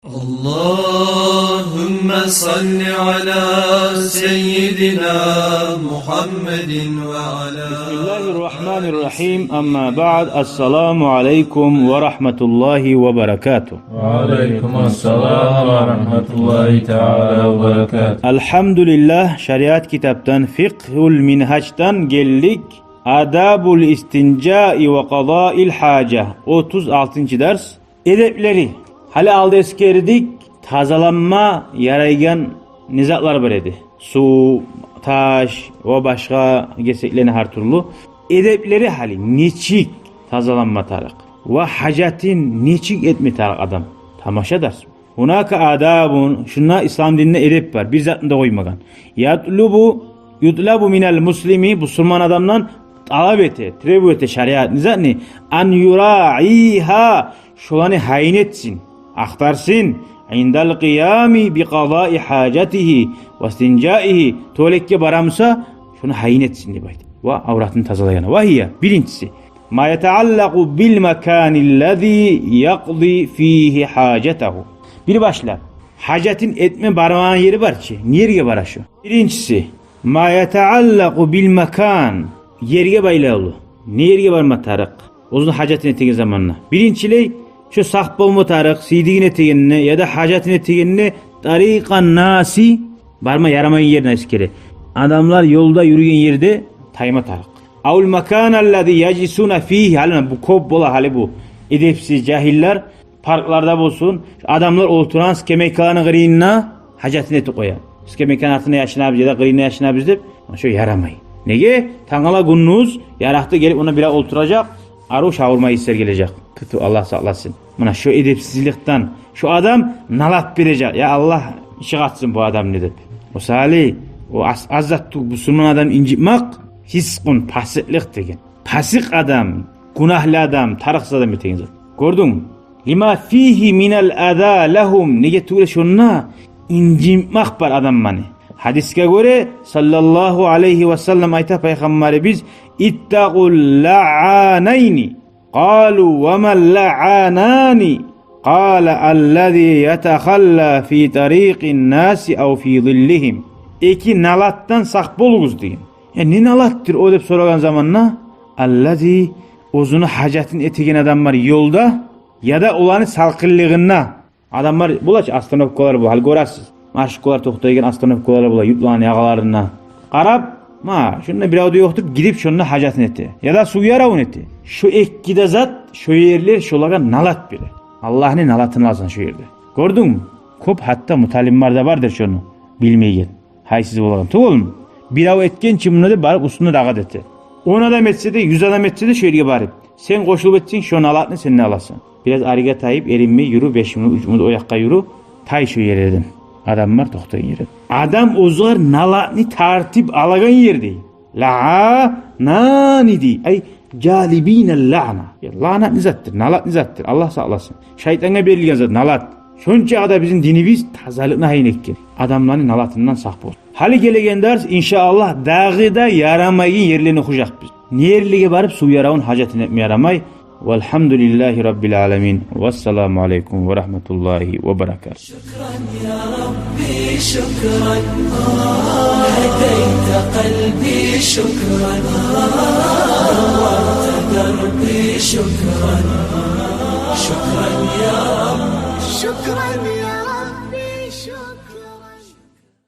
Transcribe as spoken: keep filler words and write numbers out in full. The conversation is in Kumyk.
اللهم صل على سيدنا محمد وعلى بسم الله الرحمن الرحيم. أما بعد. السلام عليكم ورحمة الله وبركاته. وعليكم السلام ورحمة الله تعالى وبركاته. Алгьамдулиллагь, шариат китапдан, Фикъгьул Мингьаждан гелдик. Адабул истинжаи ва къадаил гьажа. Отуз алтынчы дарс. Эдеплери. Гьали алда эсгердик, тазаланма ярайгъан не затлар бар эди. Сув, таш ва башгъа гесеклени гьар тюрлю. Эдеплери гьали нечик тазаланма тарыкъ? Ва гьажатын нечик этме тарыкъ адам? Тамаша дарс. Гьунака адабун, шунда ислам динде эдеп бар, бир затны да къоймагъан. Ятлубу, ютлабу минал муслими, бусурман адамдан талап эте, требует эте шариат, не затны? Ан юраигьа, шоланы гьайын этсин, ахтарсын. Индал къиями би къадаи гьажатигьи ва истинжаигьи, туалетге бара буса, шону гьайын этсин деп айта. Ва авратын тазалагъаны. Ва гьия, биринчиси. Ма ятааллакъу бил маканиллази якъди фигьи гьажатагьу. Бир башлап, гьажатын этме бармагъан ери бар чы. Не ерге бара шо? Биринчиси, ма ятааллакъу бил макан. Ерге байлавлу. Не ерге барма тарыкъ? Оьзюню гьажатын этеген заманда. Биринчилей, шо сакъ болма тарыкъ, сийдигин этегенде, яда гьажатын этегенде, тарикъан наси, барма ярамайгъан ерине эсгере. Адамлар ёлда юрюген ерде тайма тарыкъ. Авул маканаллази яжлисуна фигьи, гьали бу кёп бола, гьали бу эдепсиз жагьиллер, паркларда болсун, адамлар олтурагъан скамейкаланы къырыйында гьажатын этип къоя. Скамейканы артында яшынабыз, яда къырыйында яшынабыз деп, шо ярамай. Неге? Тангала гюндюз яракъда гелип онда бирев олтуражакъ, арив шавурма ийиси гележек. Туту, Аллагь сакъласын. Муна шо эдепсизликден шо адам налат бережек. Я Аллагь, иши къатсын бу адамны деп. О сали, о аз, аз зат тюгюл, бусурман адам инжитмек, фискъун, пасыкълыкъ деген. Пасыкъ адам, гюнагьлы адам, тарыкъсыз адам этеген зат. Гёрдюнгмю? Лима фигьи минал аза лагьум. Неге тюгюл шонда инжитмек бар адамланы. Гьадисге гёре, саллаллагьу алайгьи ва саллам айта Пайхаммарыбыз: «Иттакъул лагьанайни». Къалу: «Ва мал лагьанани?» Къала: «Аллази ятахалла фи тарикъин наси ав фи зиллигьим». Эки налатдан сакъ болугъуз деген. Я не налатдыр о деп сорагъан заманда, аллази, оьзюню гьажатын этеген адам бар ёлда, яда оланы салкъынлыгъында. Адамлар бола чы, остановкалар бола, гьали гёресиз. Машинкалар токътайгъан остановкалар бола юртланы ягъаларында. Къарап, ма, шонда бирев де ёкъ деп, гирип шонда гьажатын эте. Яда сув яравун эте. Шо эки де зат, шо ерлер шолагъа налат бере. Аллагьны налатын аласан шо ерде. Гёрдюнгмю? Кёп гьатта муталимлер де бардыр шону билмейген. Гьайсыз болагъан тюгюлмю? Бирев этген чи муну деп барып уьстюнде дагъы да эте. Он адам этсе де, юз адам этсе де, шо ерге барып, сен къошулуп этсенг, шо налатны сен де аласан. Бираз арыгъа тайып, эринмей юрю, беш минут, уьч минут о якъгъа юрю, тай шо ерден. Адамлар токътайгъан ерден. Адам оьзюне налатны тартып алагъан ерде. Лагьанани дей. Ай, жалибина лагьна. Я, лагьнат не затдыр, налат не затдыр? Аллагь сакъласын. Шайтангъа берилген зат налат. Шончакъы да бизин динибиз тазалыкъны гьайын этген. Адамланы налатындан сакъ бол. Гьали гелеген дарс, иншааллагь, дагъы да ярамайгъан ерлени охужакъбыз. Не ерлеге барып сув яравун, гьажатын этме ярамай. Валгьамдулиллагьи раббил аламин. Вассаламу алайкум ва рагьматуллагьи ва баракатугь. شكرا يا ربي، شكرا. هديت قلبي، شكرا. نورت دربي، شكرا. شكرا يا رب. شكرا يا